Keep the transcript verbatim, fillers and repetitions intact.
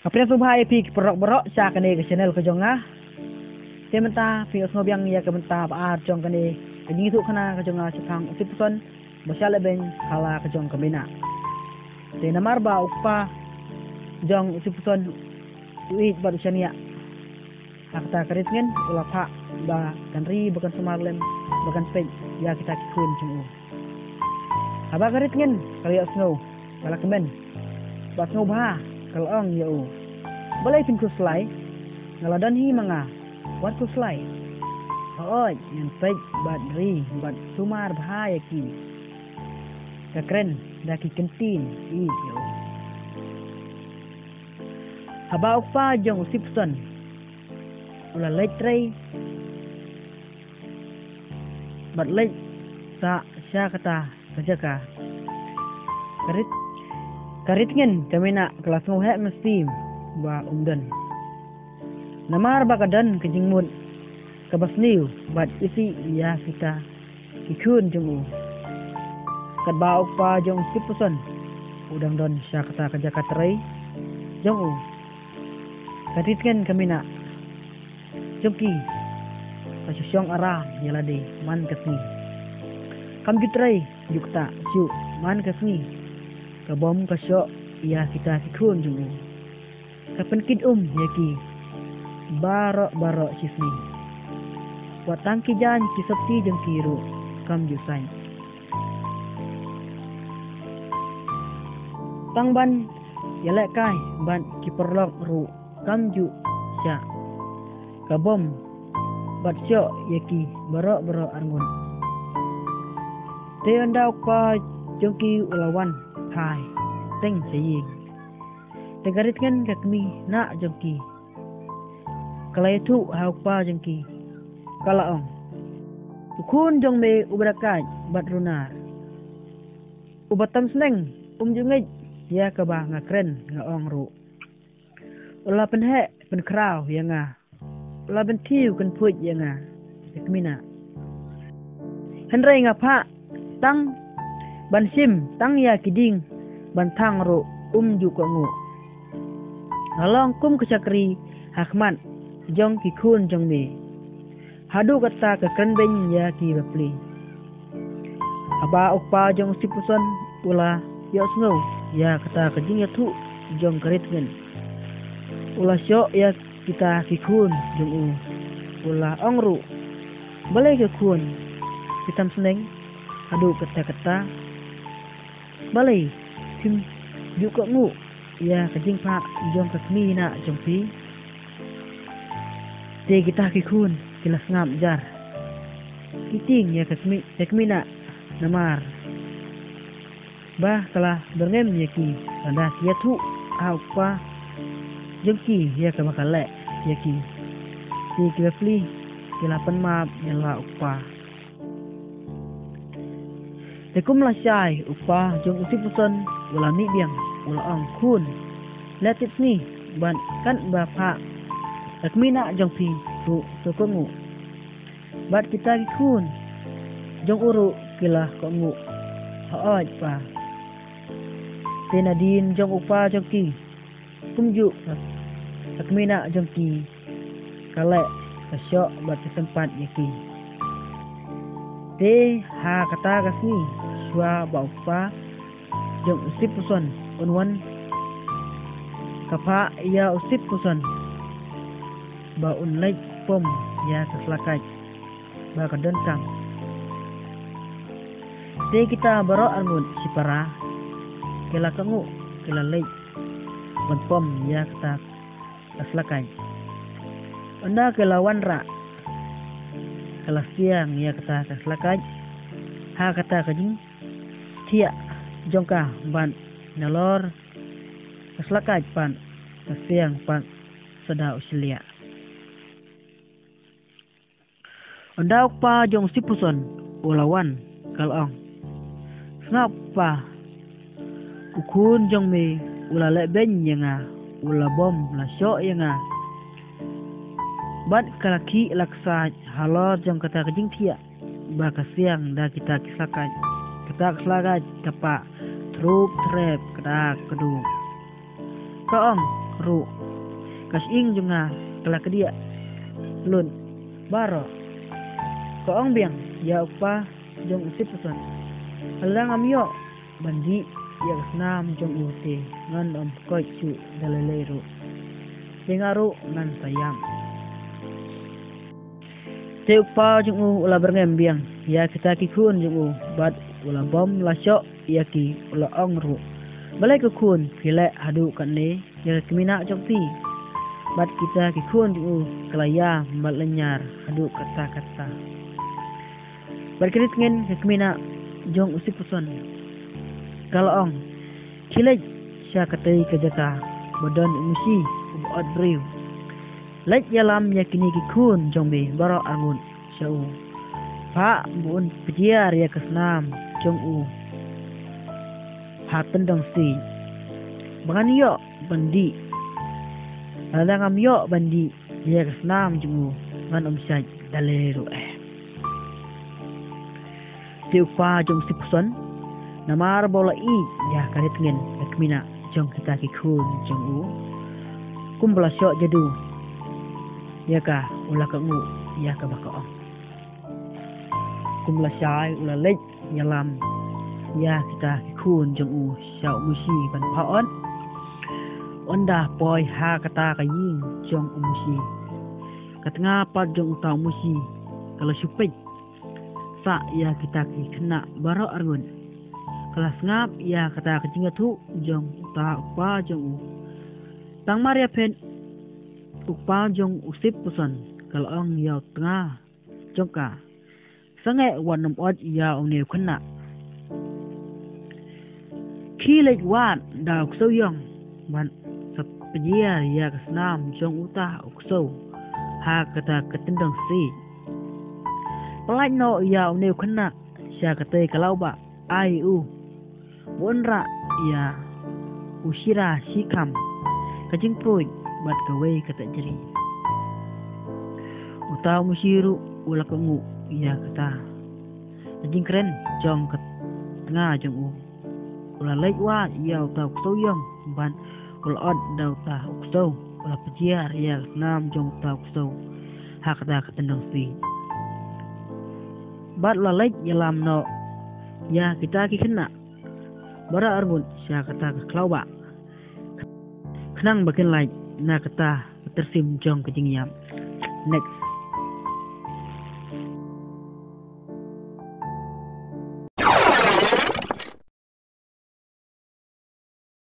Ka pyrshang sngewbha ïa phi ki paralok baroh sha kane ka channel ka jong nga. Te mynta phi ïohsngew biang ïa ka bynta ba ar jong kane ka jingïathuh khana ka jong nga shaphang u Sip Puson ba shah leh beiñ ha la ka jong ka Mina. Te namar ba u kpa jong u Sip Puson u ïeit bad u shaniah, ha kata ka rit ngin u la phah ba kan ri ba kan sumar lem ba kan peit ïa kita ki khun jong u. Haba ka rit ngin ka la ïohsngew, ka la kmen bad sngewbha, ka la ong ïa u, balei phin khuslai? Nga la don hi ma nga, wat khuslai. Hooid, ngan peit bad ri bad sumar bha ïa ki. Ka kren da ki kyntien ïeit ïa u. Haba u kpa jong u Sip Puson u la leit trei bad leit sah sha kata ka jaka, ka rit, ka rit ngin ka Mina ka la sngewheh mynsiem ba um don. Namar ba ka don ka jingmut kaba sniew bad isih ïa kita ki khun jong u. Katba u kpa jong u Sip Puson u dang don sha kata ka jaka trei jong u, ka rit ngin ka Mina jong ki ka shu shong aram ïa lade man ka sngi. Kam ju trei ju ktah shuh man ka sngi, ka bom ka shoh ïa kita ki khun jong u. Ka pynkit um ïa ki baroh baroh shisngi. Wat tang ki jaiñ ki sopti jong ki ruh kam ju saiñ. Tang ban ïalehkai bad ki paralok ruh kam ju shah. Ka bom bad shoh ïa ki baroh baroh arngut. Te ynda u kpa jong ki u la wan phai teng sha ïing, te ka rit ngin ka kmie nah jong ki ka la ïathuh ha u kpa jong ki, ka la ong, u khun jong me uba da kait bad runar, uba tam sneng, um ju ngeit ïa kaba nga kren nga ong ruh. U la pynheh pynkhraw ïa nga, u la bynthiew kynphuid ïa nga, ka kmie nah. Hynrei nga phah tang ban shim tang ïa ki dieng ban thang ruh um ju kohnguh. Nga long kum ka shakri ha khmat jong ki khun jong me. Haduh katta ka kren beiñ ïa ki bapli. Haba u kpa jong u Sip Puson u la ïohsngew ïa kata ka jingïathuh jong ka rit ngin, u la shoh ïa kita ki khun jong u. U la ong ruh, balei ki khun, phi tam sneng haduh katta katta? Balei phim ju kohnguh ïa ka jingphah jong ka kmie nah jong phi? Te kita ki khun ki la sngap jar, ki tieng ïa ka kmie, ka kmie nah namar ba ka la byrngem ïa ki lada ki ïathuh ha u kpa jong ki ïa kaba ka leh ïa ki. Te ki bapli ki la pan map ïa la u kpa. Te kum la shai, u kpa jong u Sip Puson u la mih biang, u la ong, khun, leh tipsngi ban kat ba phah ka kmie nah jong phi ruh to kohnguh. Bad kita ki khun jong u ruh ki la kohnguh. Hooid pa. Te nadien jong u kpa jong ki, kumjuh ka kmie nah jong ki ka leh, ka shoh bad ka sympat ïa ki. Te ha kata ka sngi shuwa ba u kpa jong u Sip Puson un wan, ka phah ïa u Sip Puson ba un leit pom ïa ka sla kait ba ka donkam. Te kita baroh arngut shipara ki la kohnguh, ki la leit ban pom ïa kata ka sla kait. Ynda ki la wanrah, ka la siang ïa kata ka sla kait ha kata ka jingthiah jong ka, bad nalor ka sla kait pat ka siang pat sa da u shliah. Ynda u kpa jong u Sip Puson u la wan, ka la ong, sngap pa, u khun jong me u la leh beiñ ïa nga, u la bom la shoh ïa nga. Bad ka la khih la ksaid halor jong kata ka jingthiah ba ka siang da kita ki sla kait. Kata ka sla kait ka pah thrup threp ka dak ka duk. Ka ong ruh, Ka shyieng jong nga ka la kdiah lut baroh. Ka ong biang ïa u kpa jong u Sipson, lada ngam ïoh ban dih ïa ka snam jong u te ngan ym koit shuh da lei lei ruh. Te nga ruh ngan sa ïam. Te u kpa jong u u la byrngem biang ïa kita ki khun jong u bad u la bym la shoh ïa ki, u la ong ruh, balei ko khun phi leh haduh katne ïa ka kmie jong phi? Bad kita ki khun jong u ka la ïam bad lynñiar haduh katta katta. Bad ka rit ngin ka kmie jong u Sipson ka la ong, khie leit sha katei ka jaka ba don u Musi uba ot briew. Leit ïalam ïa kine ki khun jong me baroh arngut sha u. Phah ba un pdiar ïa ka snam jong u ha tyndong siej ba ngan ïoh ban dih. Lada ngam ïoh ban dih ïa ka snam jong u ngan ym shait da lei ruh eh. Te u kpa jong u Sipson, namar ba u la ïeit ïa ka rit ngin ka kmie jong kita ki khun jong u, kumba la shoh jadu ïa ka, u la kohnguh ïa kaba ka ong. Kumba la shai u la leit ïalam ïa kita ki khun jong u sha u Musi ban phah ot. Ynda poi ha kata ka ïing jong u Musi, ka tnga pat jong uta u Musi ka la shu peit sah ïa kita ki khynnah baroh arngut. Ka la sngap ïa kata ka jingïathuh jong uta u kpa jong u. Tang mar ïaphet u kpa jong u Sipson ka la ong ïa u tnga jong ka, sangeh wat nym ot ïa une u khynnah. Khie leit wad da u ksew ïong bad sa pdiar ïa ka snam jong uta u ksew ha kata ka tyndong siej. Pyllait noh ïa une u khynnah sha katei ka lawbah, ai u ba un rah ïa u shira shikham, ka jingpruid bad kawei ka tejri. Uta u Musi ruh u la kohnguh ïa kata ka jingkren jong ka tnga jong u. U la leit wad ïa uta u ksew ïong bad u la ot da uta u ksew, u la pdiar ïa ka snam jong uta u ksew ha kata ka tyndong siej. Bad u la leit ïalam noh ïa kita ki khynnah baroh arngut sha kata ka khlawbah, khnang ba kin lait na kata ka tyrsim jong ka jingïap. Next.